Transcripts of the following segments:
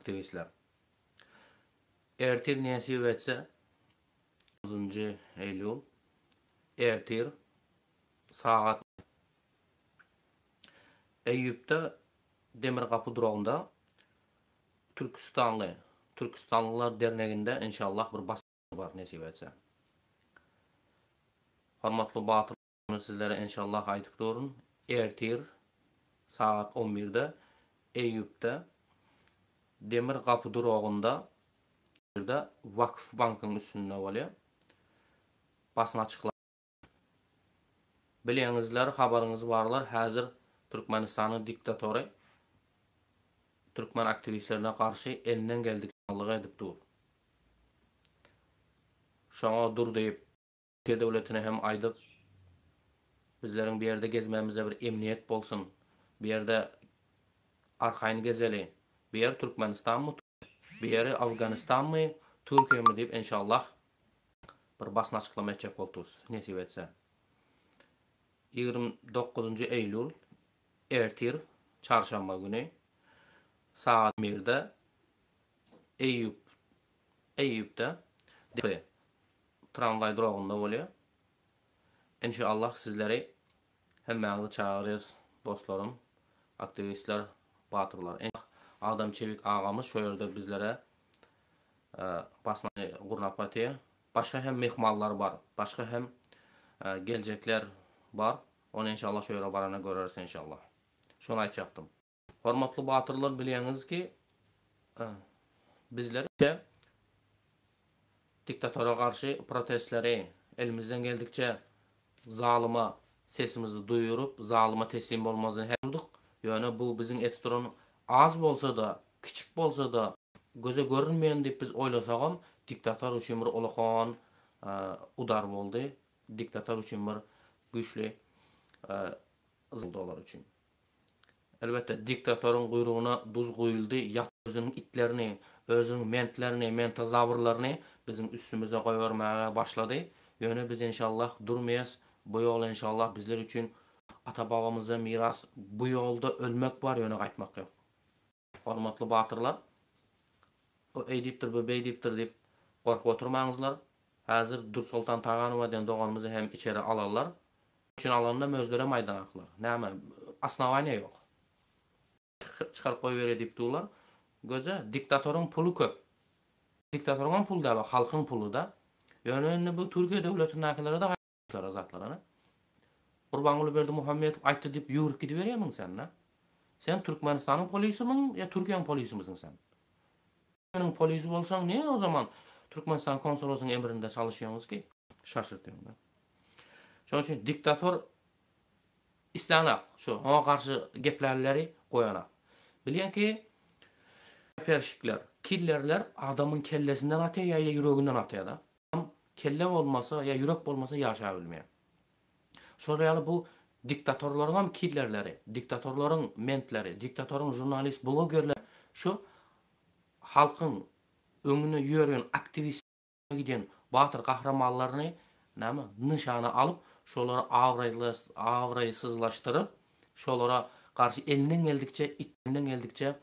Aktiwistler. Ertir nesip etse 9-njy eýlul ertir sagat Eýýupda Demir gapy duragynda Türküstanly Türküstanlylar derneginde inşallah bir bas bar nesip etse. Hormatly Batyr Muny sizlere enşallah aýdyp durun. Ertir sagat on birde Eýýupda Demir gapy duragynda ýerde Wakf bankyň üstünde bolýar. Basyn açykla. Bilýäňizler, habaryňyz barlar, häzir Türkmenistanyň diktatory türkmen aktiwistlerine garşy elinden geldigiçe edip dur. Şoňa dur diýip Türkiýe döwletine hem aýdyp, bizleriň bu ýerde gezmämize bir emniýet bolsun, bu ýerde arkaýyn gezeli, bu ýer Türkmenistanmy, bu ýeri Afganistanmy, Türkiýemi diýip enşallah bir basyn açyklama etjek bolupdyrys, nesip etse. 29-njy eýlül, ertir, çarşamba güni, sagat birde Eýýup, Eýýupda, Tramwaý duragynda bolýar. Inşallah sizleri hemmäňizi çagyrýas dostlarym, aktiwistler, batyrlar. Adam Çewik agamyz şo ýerde bizlere basnany gurnap gatyr. Başga hem myhmanlar bar. Başga hem geljekler bar. Ony inşallah şo ýere baranda göreris inşallah. Şony aýtjakdym. Hormatly batyrlar bilýäňizki bizler de diktatora garşy protestleri elimizden geldikçe zalyma sesimizi duýuryp zalyma teslim bolmazdan her durduk. Ýöne bu biziň etip duran az bolsada kiçik bolsada göze görünmeýän diýip biz oýlasagam diktator üçin bir ulakan udar boldy. Diktator üçin bir güýçli boldy olar üçin. Elbetde, diktatoryň guýrugyna duz guýuldy, ýat özüniň itlerini, özüniň mentlerini, mentozawrlaryny biziň üstümize goýbermäge başlady. Ýöne biz enşallah durmaýas, bu ýol enşallah bizler üçin ata-babamyzdan miras, bu ýolda ölmek bar, ýöne gaýtmak ýok. Hormatly batyrlar, o eý diýipdir, bu beý diýipdir diýip gorkup oturmaňyzlar. Häzir Dürsoltan Taganowa diýen doganymyzy hem içeri alarlar. Üçin alanda özlerem aýdanaklar. Näme, osnowaniýa ýok. Çykaryp goýberýär diýip durlar. Göze, diktatoryň puly köp. Diktatoryňam puly däl o, halkyň puly-da. Ýöne indi bu Türkiýe döwletindäkilere-de aýtdylar zatlar ana. Gurbanguly Berdimuhamedow aýtdy diýip ýüwrüp gidiberýärmiň sen-dä? Sen Türkmenistanyň polisimyň ýa Türkiýäň polisimisiň sen? Türkiýäniň polisi bolsaň niye o zaman Türkmenistan konsolosyň emrinde çalyşýaňyz ki? Şaşyrtýaň da. Şonuň üçin diktator islänak şu oňa garşy geplänleri goýanak. Bilýän ki perşikler, killerler adamyň kellesinden atýar ýa ýüreginden atýar da. Kelle bolmasa ýa ýürek bolmasa ýaşap bilmeýär. Şol ýaly bu diktatorlaryňam killerleri, diktatorlaryň mentleri, diktatoryň žurnalist, blogerleri şu halkyň öňünde ýören aktiwist giden batyr gahrymanlaryny näme nyşana alyp şolary abraýsyzlaşdyryp şolara garşy elinden geldikçe elinden geldikçe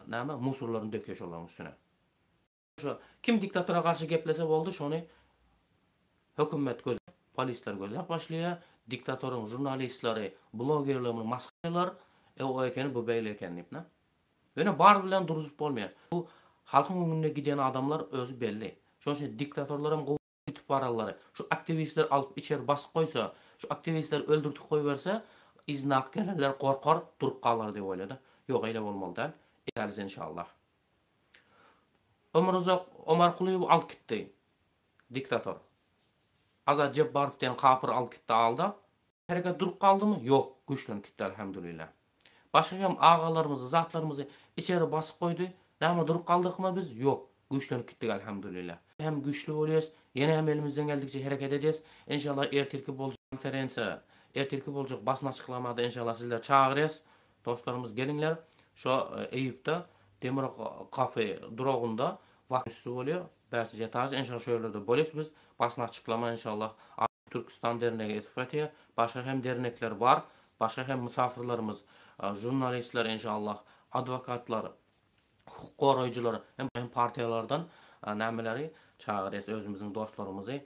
näme musurlaryny dökýär şolaryň üstüne. Şo kim diktatora garşy geplese boldy şony hökümet göz polisler gözläp başlaýar diktatoryň žurnalistleri blogerleri muny masgaralar e o ekeni bu beýle eken diýip ne. Ýöne bar bilen duruzyp bolmaýar. Bu halkyň öňünde giden adamlar özi belli. Şonuň üçin diktatorlaram gowy gidip bararlary. Şu aktiwistleri alyp içeri basyp goýsa, şu aktiwistleri öldürtip goýberse, yzyndaky gelenler gorkar, durup galar diýip oýlady. Ýok, eýle bolmaly däl. Edäris enşallah. Ömruzak Omarkulyýewi alyp gitdi. Diktator. Azat Jepbarow diýen kapyr alyp gitdi aldap. Hereket durup galdymy? Ýok, güýçlenip gitdi elhamdulillah. Başga hem agalarymyzy, zatlarymyzy içeri basyp goýdy. Näme durup galdykmy biz? Ýok, güýçlenip gitdik elhamdulillah. Hem güýçli bolýas, ýene hem elimizden geldikçe hereket edýäs. Enşallah ertirki boljak konferensiýa, ertirki boljak basyn açyklamada enşallah sizleri çagyrýas. Dostlarymyz geliňler. Şo Eýüpde demir gapy duragynda wagt üsti bolýar. Bäşinji etaž enşallah şo ýerlerde bolýas biz. Basyn açyklama enşallah. Türküstan dernegi etip ýatyr. Başga hem dernekler bar. Başga hem mysafyrlarymyz, žurnalistler enşallah, adwokatlar, hukuk goraýjylary hem hem partiýalardan nämeleri çagyrýas özümiziň dostlarymyzy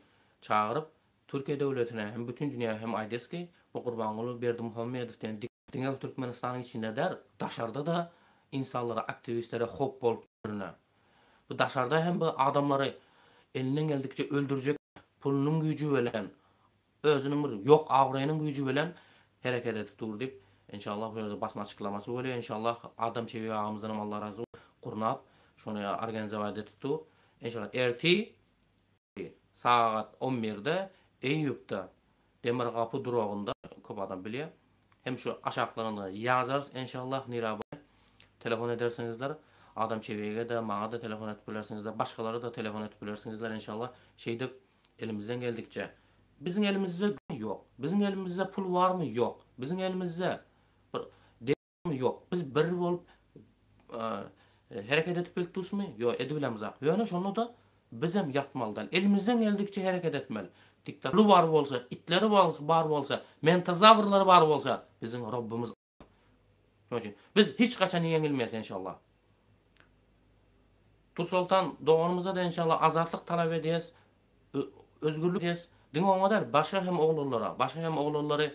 çagyryp Türkiýe döwletine hem bütin dünýä hem aýdýas ki bu Gurbanguly Berdimuhamedow diýen diňe Türkmenistanyň içinde däl daşarda-da insanlara aktiwistlere howp bolup durna. Bu daşarda hem bu adamlary elinden geldikçe öldürjek pulunyň güýji bilen özüniň bir ýok abraýynyň güýji bilen hereket edip dur diýip enşallah bu ýerde basyn açyklamasy bolýar enşallah Adam Çebi agamyzdan hem Allah razy bolsun gurnap şony organizować edip dur enşallah ertir sagat on birde Eýýupda Demir gapy duragynda köp adam bilýär hem şu aşaklarynda ýazarys enşallah nirä telefon edersiňizler Adam Çebige-de maňa-da telefon edip bilersiňizler başgalara-da telefon edip bilersiňizler enşallah şeýdip Elimizden geldikçe. Biziň elimizde ýok. Biziň elimizde pul barmy? Ýok. Biziň elimizde bir de ýok. Biz bir bolup hereket edip bilip dusmy? Ýok, edibilemzak. Ýöne şonda-da bizem ýatmaly däl. Elimizden geldikçe hereket etmeli. Diktator bar bolsa, itleri bar bolsa, mentozawrlary bar bolsa, biziň Robbimiz Şonuň üçin biz hiç haçan ýeňilmeris enşallah. Tursoltan doganymyza da enşallah azatlyk talap edýäs, özgürlik edýäs. Diňe oňa däl, başga hem oglanlara, başga hem oglanlary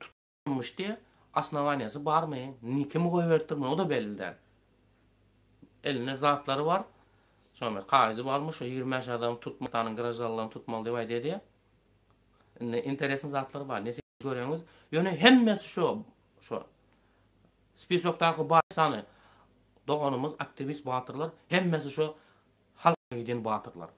tutulmyş diýe, osnowaniýasy barmy, kim goýberipdir muny, o da belli däl. Elinde zatlary bar. Şonuň kagyzy barmyş, şo 25 adam tutmaly, graždanlaryny tutmaly diýip aýdýar diýe. Indi interesny zatlar bar. Göreňiz. Ýöne hemmesi şo şo spisokdaky bar sany doganymyz aktiwist batyrlar hemmesi şo halk giden batyrlar.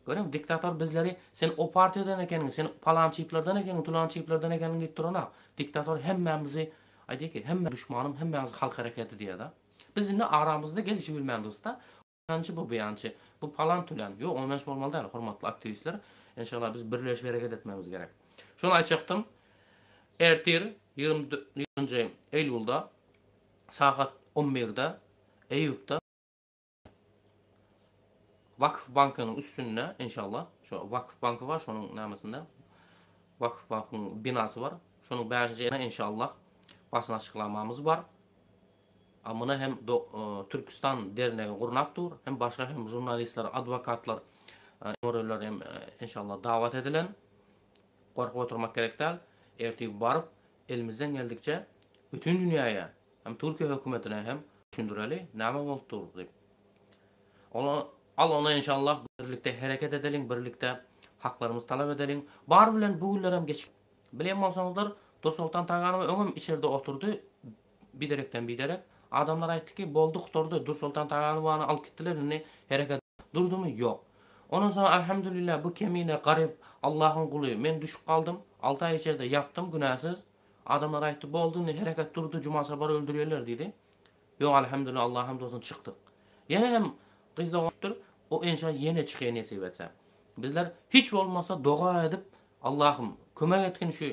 Göreň diktator bizleri sen o partiýadan ekeniň sen palançyplardan ekeniň tulançyplardan ekeniň diýip duranok. Diktator hemmämizi aýdýar ki hemme duşmanym hemmäňiz halk hereketi diýýär-de. Biz indi aramyzda gelişibilmän durusda. Ýalançy bu beýançy. Bu palan tülen. Ýok 15 bolmaly däl hormatly aktiwistler. Enşallah biz birleşip hereket etmemiz gerek. Şony aýtjakdym. Ertir 24-nji eýlulda sagat 11-de Eýýupda Vakf bankynyň üstünde enşallah şo Vakf banky bar şonuň nämesinde Vakf bankyň binasy bar. Şonuň bäşinji enşallah basyn açyklamamyz bar. A muny hem Türküstan dernegi gurnap dur, hem başga hem žurnalistler, adwokatlar, moreller hem enşallah dawat edilen. Gorkup oturmak gerek däl. Ertir baryp, elimizden geldikçe bütün dünýäye, hem Türkiýe hökümetine hem düşündireli, näme bolup dur diýip. Ola, al ony enşallah birlikde hereket edeliň, birlikde haklarymyzy talap edeliň. Bar bilen bu günlerem geçip Bilen bolsaňyzlar, Dursoltan Taganowa öňem içerde oturdy, biderekden biderek. Adamlar aýtdy ki, boldy gutardy, Dursoltan Taganowany alyp gitdiler, indi hereket durdumy? Ýok. Ondan soň Alhamdulillah bu kemine garyp Allahyň guly, men düşüp galdym, alty aý içerde ýatdym günäsiz. Adamlar aýtdy, boldy indi hereket durdy, Juma Sabary öldürýärler diýdi. Ýok Alhamdulillah Allaha hamd bolsun çykdyk. Ýene hem gyz dogan düşüpdir, o enşa ýene çykýar nesip etse. Bizler hiç bolmasa doga edip Allahym kömek etgin şu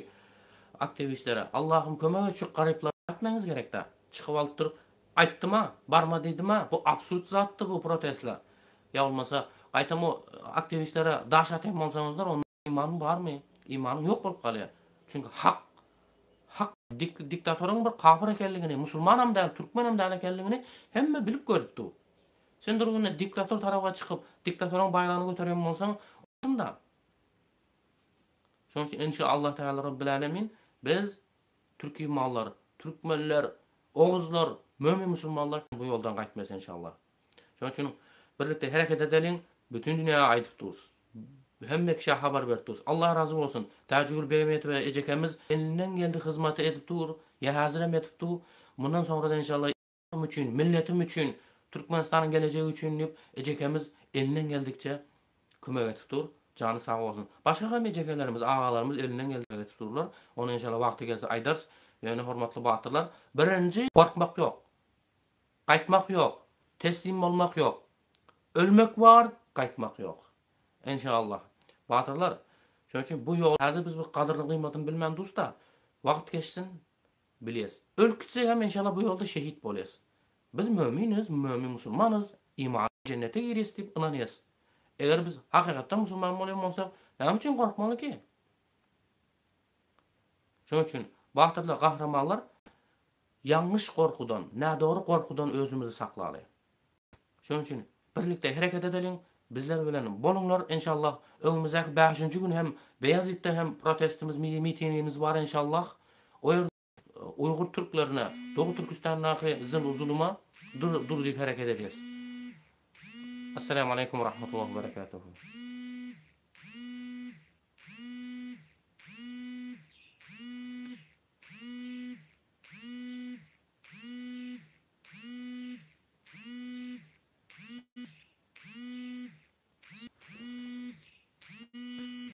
aktiwistlere Allahym kömek et şu garyplara aýtmaňyz gerekda çykyp alyp durup aýtdyma barma diýdima bu absurt zatdy bu protestler ýa bolmasa gaýtam o aktiwistlere daş atýan bolsaňyzlar onda imanyň barmy imanyň ýok bolup galýar çünki hak hak diktatoryň bir kapyr ekenligini musulmanam däl türkmenem däl ekenligini hemme bilip görüp dur sen durgunda diktator tarapa çykyp diktatoryň baýragyny göterýän bolsaň onda Şonuň üçin inşa Allah Teala Rabbil Alemin biz türki mallar, türkmenler, oguzlar, mömin musulmanlar bu ýoldan gaýtmaz inşallah. Şonuň üçin birlikde hereket edeliň, bütün dünýäge aýdyp durus. Hemme kişä habar berip durus. Allah razy bolsun. Täjigül Begmetowa ejekemiz elinden geldi hyzmaty edip dur, ýa häzirem edip dur. Mundan soňra da inşallah üçin, milletim üçin, Türkmenistanyň gelejegi üçin diýip, ejekemiz elinden geldikçe kömek edip dur. Jany sag bolsun. Başga hem ejekelerimiz, agalarymyz elinden geldikçe kömek edip durlar. Ony enşalla wagty gelse aýdarys. Ýöne hormatly batyrlar, birinji gorkmak ýok. Gaýtmak ýok. Teslim bolmak ýok. Ölmek bar, gaýtmak ýok. Enşalla. Batyrlar, şonuň üçin bu ýol häzir biz bu gadyryny gymmatyny bilmän durus-da, wagt geçsin, Bilýäs. Ölüp gitsek hem enşalla bu ýolda şehit bolýas. Biz möminiz, mömin musulmanyz, iman jennete girýäs diýip ynanýas. Eger biz hakykatdan musulman bolýan bolsak, näme üçin gorkmaly ki? Şonuň üçin batyrlar, gahrymanlar. Ýalňyş gorkudan, nädogry gorkudan özümizi saklaly. Şonuň üçin birlikde hereket edeliň, bizler bilen boluňlar enşallah. Öňümizdäki bäşinji gün hem Beýazitde hem protestimiz, mitingimiz bar enşallah. O ýerde Uýgur türklerine, Doğu Türküstandaky zuluma dur dur diýip hereket edýäs. Assalamu aleýkum we rahmetullahi we berekatuhu.